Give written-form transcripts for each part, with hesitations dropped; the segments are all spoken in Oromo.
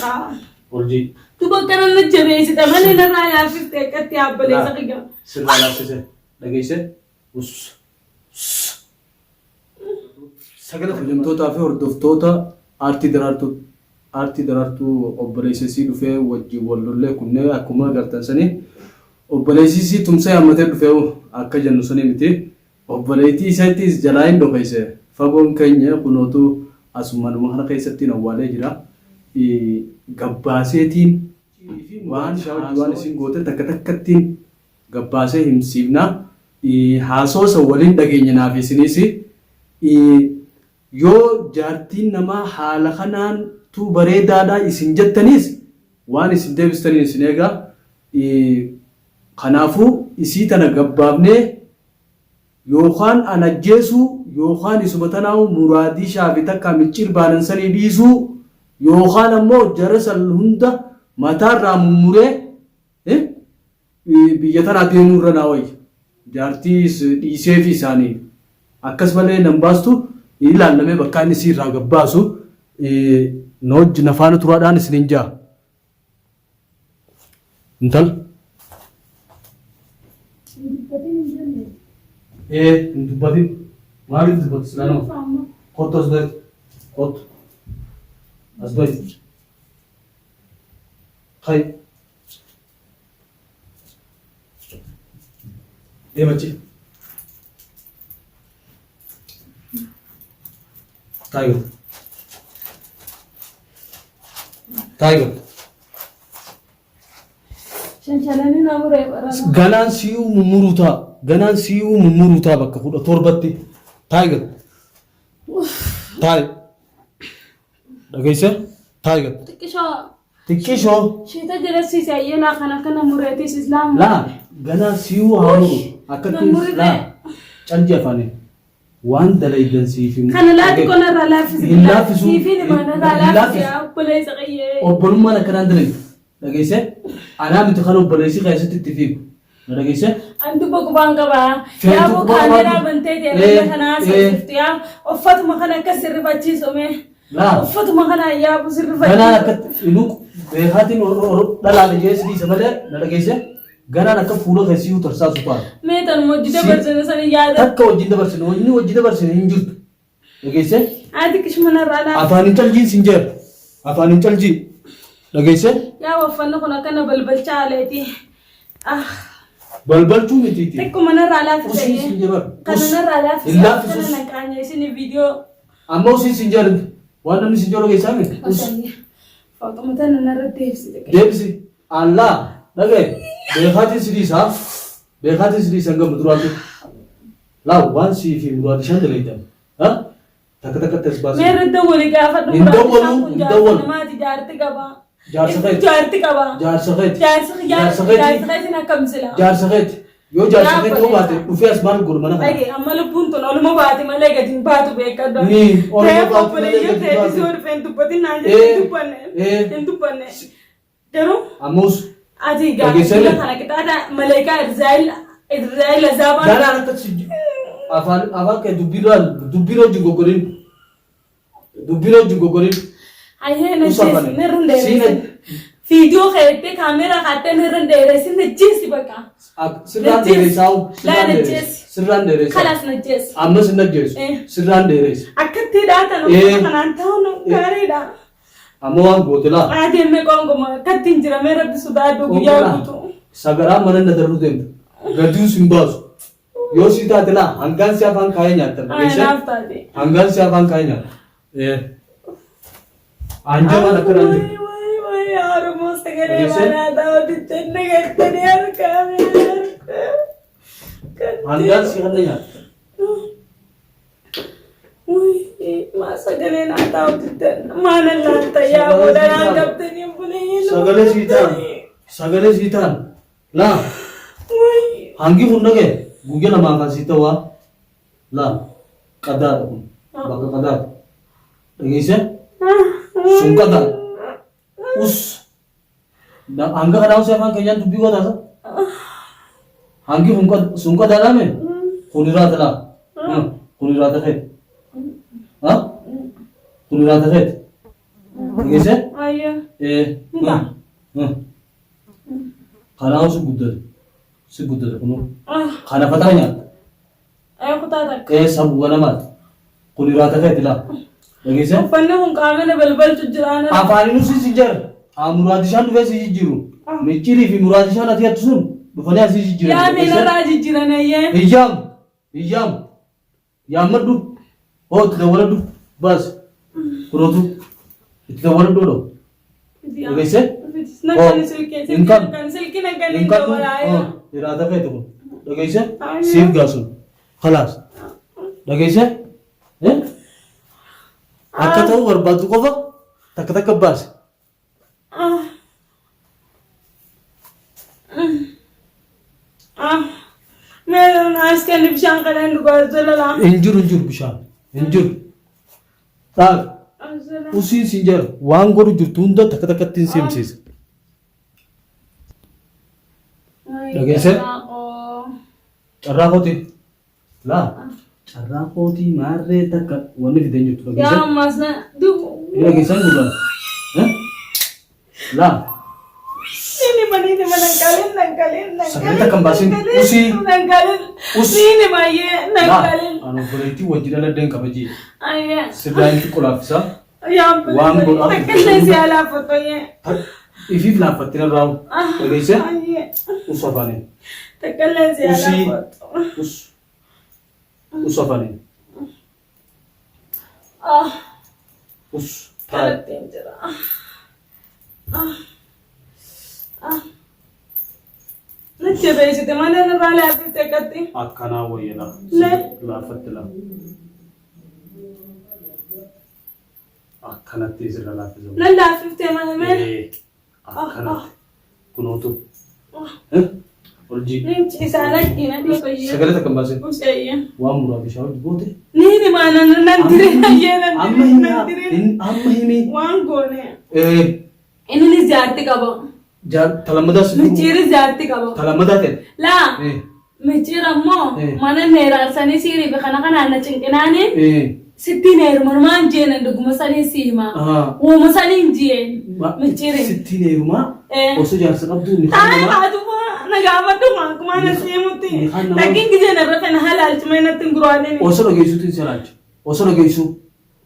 kaa. Urjii. Duba akkana na jabeessita malee narraa laaffifte akkatti obboleessa kiyya. Sirraa laaffise. Dhageesse? Us. Sagala kabajamtootaa fi hordoftoota aartii daraartuu aartii daraartuu obboleessa isii dhufee wajjin wal lollee kunnee akkuma agartan sanii obboleessi isii tumsee hammatee dhufee akka jennu sanii miti obboleettii isaattis jalaa hin dhokeesse fagoon keenya kunootu asumanuma kana keessattiin awwaalee jira gabbaaseetiin waan isaa wajjin waan isin goote takka takkattiin gabbaasee himsiifna. Haasoo san waliin dhageenya naaf isiniis. Yoo jaartiin namaa haala kanaan tu bareedaadha isin jettaniis waan isin deebistaniin isin eega. Kanaafuu isii tana gabbaafnee yookaan an ajjeesuu yookaan isuma tanaa'u muraadishaa fi takkaa micciir baanan sanii dhiisuu yookaan ammoo jara san hunda mataarraa mummuree Biyya tanaa deemuu irra naa wayya. Jaartiis dhiiseefi isaanii akkas malee nan baastu hin ilaallamee bakkaa inni isii irraa gad baasu na wajji na faana turaadhaan isinin jaa. Intal. Ee hin dubbatin. Maaliif dubbatu silaa nama? Kottu as bahi. Kottu. As bahi. Kai. Deem achi. Taa'i gad. Taa'i gad. Shanshalanii na muree barana. Ganaan si'uu mummuruu ta'a. Ganaan si'uu mummuruu ta'a bakka 17tti. Taa'i gad. Taa'i. Dhageessee? Taa'i gad. Xiqqishoo. Xiqqishoo. Sheeta jala siise ayyanaa kana kana mureetis islaam. Laa ganaa si'uu haa muru. Akkatti Mummurri laa calji afaaniin waan dalaydan siif hin Kana laa xiqqoo narraa laaffisi. Hin laaffisu. Siifiin himaa narraa Hin laaffisi. laaffisu. Obboleessa qayyee. Obbolummaan akkanaan dalaydu. Dhageessee? Anaa miti kan obboleessi keessatti itti fiigu. Na dhageessee? An dubba qubaan qaba. Feetu Yaa boo qubaa kaameeraa qabaadhu. bantee Ee, deemee kana ee. sirriftu yaa uffatuma kana akka sirrifachiisu mee. Laa. Uffatuma kana yaa boo sirrifachiisu. Ganaan akkatti inuu beekaatiin dhalaale jee si dhiisa malee na dhageessee? Ganaan akka fuula kee si'uu tarsaasu ta'a. Mee tanuma hojii dabarsine sana yaada. Takka wajjin dabarsine wajjin wajjin dabarsine hin jirtu. Dhageessee? Ati qishma narraa laata. Afaan hin caljiin sin jeera. Afaan hin caljii. Dhageessee? Yaa uffanni kun akkana balbalchaa aleeti. Ah, Balbalchuu mitiiti. xiqquma narraa laaffise. Usii sin jeera. Kana narraa laaffise. Hin laaffisus. Kana na qaanya isin viidiyoo. Amma usii sin jeera. Waan namni sin jeeru keessaa miti. Us. Faaxuma tana narra deebisite. Deebisi. Allaa. Dhagaye. Beekaatiin si dhiisaa. Beekaatiin si dhiisan gama duraatu. Laa waan sii fi muraadi shan dalaydan. Ha? Takka takkatti as baasi. Mee irra dawwali gaafadhu. Hin dawwalu, Kun hin jaarsa dawwalu. namaati jaarti qaba. Jaarsa keeti. Jaarti qaba. Jaarsa keeti. Jaarsi Jaarsa keeti. jaarsi keetiin akkam sila. Jaarsa keeti. Yoo jaarsa Yaa keeti ta'uu baate obboleessa. dhufee as maal godhu mana kana? Dhage amma lubbuun tun oluma baate malee gadi hin baatu beekadhu. Ni, oluma Reefu baate malee obboleeyyan gadi hin teetis baatu. yoo dhufe hin dubbatin naan jedhe hin Ee, dubbanne. ee. Hin dubbanne. Garuu Ammas ati gaafa Dhageessee jila kana qixaata maleekaa Irzaayil Irzaayil azaabaan ganaan akka si afaan afaan kee dubbiirraa dubbiirra hojii goggorin dubbiirra hojii goggorin Ayyee na Usa jeesi bane. narra hin Siina dheeressin. Viidiyoo keettee kaameeraa kaattee narra hin dheeressin na jeesi bakka. sirraan Najjeesi. dheeressaa Laa sirraan dheeressa najjeesi. sirraan dheeressa Kalaas na jeesi. ammas hin najjeessu Eh. sirraan dheeressa Akkatti hidhaatan Eh. uffata kanaan ta'uun gaariidha. Amma waan goote laa. Adeemee qoonqoma akkatti hin jiramee rabbi sodaadhu guyyaa guutuu. Sagaraan mana na darbuu deemta. Gadius hin baasu. Yoo sii taate laa hangaan si afaan kaayee nyaatta. Ay naaf taate. Hangaan si afaan kaayee nyaatta. Eh. Anjamaan akkanaan jiru. Wayi wayi wayi Oromoo sagalee Dhageessee? manaa ta'uutti nagartanii harkaa Hangaan si kanna nyaatta. Maa sagalee naa taa'u diddan maana laalta yaa booda naan qabdanii bulee. Sagalee sii ta'an. Sagalee sii ta'an. Laa. Hangi kun dhagee guyya lamaa kan sii ta'u haa. Laa. Qadaadha kun. Bakka qadaadha. Dhageessee? Sun qadaadha. Us. Hanga kanaa usee afaan keenyaan dubbii gootaasa. Hangi kun sun qadaadhaame? Kun irraa talaa. Kun irraa tafeet. Kun irraa tafeet. Dhageessee? Ayyee. Ee. Ni ta'a. Kanaafuu si guddate. Si guddate kunuu. Ah. Kana fataa nyaatta. Ee kutaa takka. Ee sabu ganamaati. Kun iraata keeti laa. Dhageessee? Uffanni kun qaamina balbalchu jira. Afaaninu si jijjiira. Haa muraadishaan dhufee si jijjiiru. Micciirii fi muraadishaan ati hattu sun dhufanii asii jijjiiran. Yaa miilarraa jijjiiran eeyyee. Hiyyaam. Hiyyaam. Yaammadhu. Hoo itti dawwaladhu. Baas. Kunootu. Itti dawwaladhu odoo. Dhageessee? Nagani silkii Hin qabdu. silkii silkii nagani Hin qabdu. dawwalaa. Iraata keeti kun. Dhageessee? Siif gaasun. Khalaas. Dhageessee? Eh? Akka ta'u barbaaddu qofa takka takka baasi. As kenni bishaan kana hin dhugaa jala. Hin jiru hin jiru bishaan. Hin jiru. Dhaabi. Usiin siin jedha waan godhu jirtu hunda takka takkatti hin simsiisa. Dhageessee? Carraa kooti. Laa carraa kootii maarree takka wanni fidee hin jirtu Yaa dhageessee? ammaas na du. Hin dhageessan gurraan. Eh? Laa Nini manini manangalin nangalin nangalin. Sagalee takka hin baasin. Usii. Nangalin. Usii. Nini baay'ee laa nangalin. ani obboleettii wajji dhaladheen kabajee Ayyee. sirraa hin xiqqoo laaffisa. Yaa Waan godhaa Takka illee si alaaffattu ayyee. Ifiif laaffattee narraa dhageessee Ayyee. us afaaniin. Takka illee si Usii. alaaffattu. Us. Us afaaniin. Ah. Us. Taa'e. Kanattiin jira. Ah. Ah. Natti jabeessite mana narraa laaffiste akkatti. Akkanaa wayya laa. Le. Laaffatti laa. Akkanatti sirra laaffisa. Nan laaffiftee mana mee. Ee, Akkanatti. Kunootu. Eh? Urjii. Nin ciisaa lakkii na dhiifayyee. Sagalee takka hin baasin. Useeyye. Waan muraati shaawutti goote. Ni hima nan nan dire ayyee nan Amma dire himi. nan dire. Amma himi. Waan goone. Ee, Inni jaarti qaba. Talammadaa si Micciirri jaarti qaba. Talammadaa ta'e. Laa. Ee. Micciira immoo Eh. mana neeraarsanii siirii fi kana kanaan na cinqinaanii Ee. sittiin heerumanumaan jeenan dhuguma sanii si hima. Ahaa. Uuma saniin jeen. Micciiri. Sittiin heerumaa Eh. osoo jaarsa qabdu ni Taa'ee namaa. haatuma na gaafadhu akkuma na siimutti. Ni kan nama- Lakkiin gizee na irra fena halaalchuma natti hin guraaleen. Osoo dhageessuutiin si halaalcha. Osoo dhageessuu.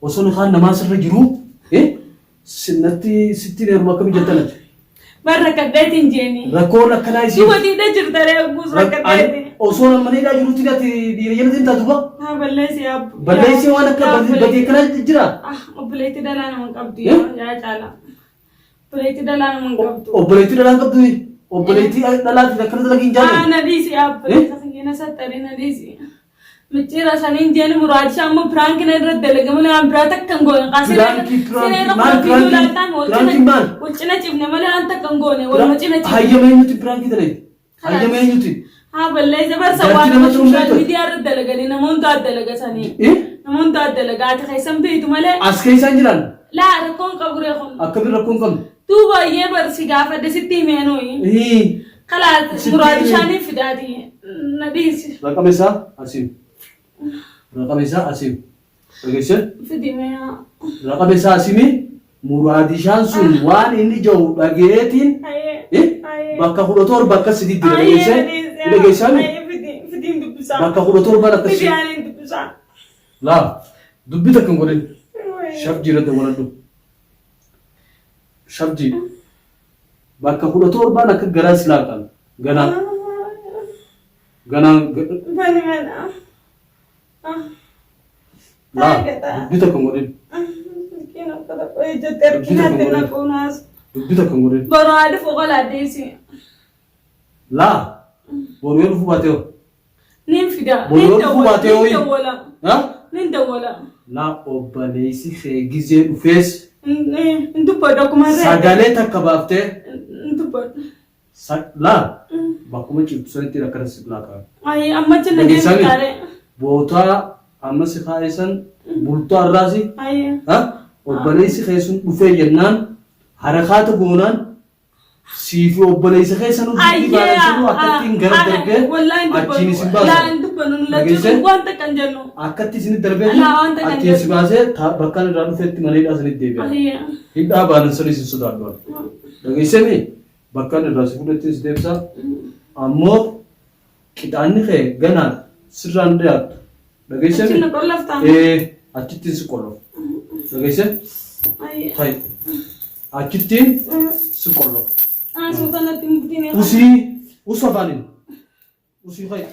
Osoo ni kaan namaa sirra jiruu. Eh? Natti sittiin heeruma akkamii jettan ati? Bar rakkadheetiin jeeni. Rakkoon akkanaa isii. Duba diidha jirta ree ogguus rakkadheetiin. Osoo nama hidhaa jirutti ati dhiira jala deemtaa duba? Haa balleessi abbu. Balleessii waan akka badii akkanaa jira. Ah obboleetti dhalaa nama hin qabdu Eh? yaa caala. Obboleetti dhalaa nama hin qabdu. Obboleettii dhalaa hin qabdu. Obboleettii dhalaatiin akkana dalagii hin Ah jaalle. na dhiisi obboleessa kiyya na saxxari na dhiisi. Micciira saniin jeeni muraadisha ammoo piraanki na irra dalage malee waan biraa takka hin goone. Qasee Piraankii, piraankii, maal piraankii? Piraankii maal? Wal cina cifne malee waan takka hin goone waluma cina cifne. Hayyama eenyuti piraankii dalage? Hayyama eenyuti? Haa balleessa barsa Jaartii waan nama nama ta'uun sooshaal beektu? miidiyaa irra dalaganii namoonni adda dalagasanii. Eh? Namoonni adda dalagaa ati keessan beektu malee. As keessaan jiran Laa rakkoon qabu ree kun. akkamiin rakkoon qabdu? Duuba iyyee barsi gaafadhe sitti himeenuyi. Ii. Kalaa Sitti muraadi himee. shaanii fidaati na dhiisi. Raqama isaa asiin. Raqama isaa asiin. Dhageessee? Fidi mee haa. Raqama isaa asiin muraadishaan sun waan inni jiru dhageetiin Ayyee. eh, Ayyee. bakka 17 akka sitti jira Ayyee dhageessee? na dhiisi. Dhageessaan Ayyee fidi fidiin dubbisaa. bakka 17 akka Fidi sitti. ani dubbisaa. Laa dubbii takka hin godhin. Shabjii irra dawwaladhu. Shabjii. Bakka 17n akka garaa si laaqan. Ganaa. Ganaa. Bani mana. Laa dubbii takka hin godhin. Dubbii takka hin godhin. Boroo haadha foqolaa addeessi. Laa boru yoo dhufuu baate hoo? Nin fida. Boru Nin yoo dhufuu dawwala. baate Nin hoo? dawwala. Ha? Nin dawwala. Laa obboleessi kee gizee dhufees Hin dubbadhu akkuma irra. sagalee takka baaftee Hin dubbadhu. laa bakkuma cimtu sanitti akkana si laa Ayi amma achi na deemu Dhageessanii? taaree. Bootaa amma si kaa'e san bultoo har'aasi Ayi. ha? Obboleessi kee sun dhufee jennaan harakaata goonaan Sii fi obboleessa keessanuu dubbii baanan sanuu akkattiin gara darbee achiin isin baasa. Laa hin dubbannu nu Dhageessee? lachuu wanta kan jennu. Akkatti isin darbee Laa wanta kan achiin si jedhu. baasee bakka inni irraa dhufetti mana hidhaa sanitti deebi'a. Ayyee. Hidhaa baanan sanis hin sodaadhu. Dhageessee mi? Bakka inni irraa si fudhetti si deebisa. Ammoo qixaanni kee ganaa sirraan dhiyaattu. Dhageessee Achiin mi? na qollaftaa? Ee achittiin si qollof. Dhageessee? Ayyee. Ta'i. Achittiin si qollof. Ah, suuta natti hin butiin. Usii usu afaaniin. Usii fa'i.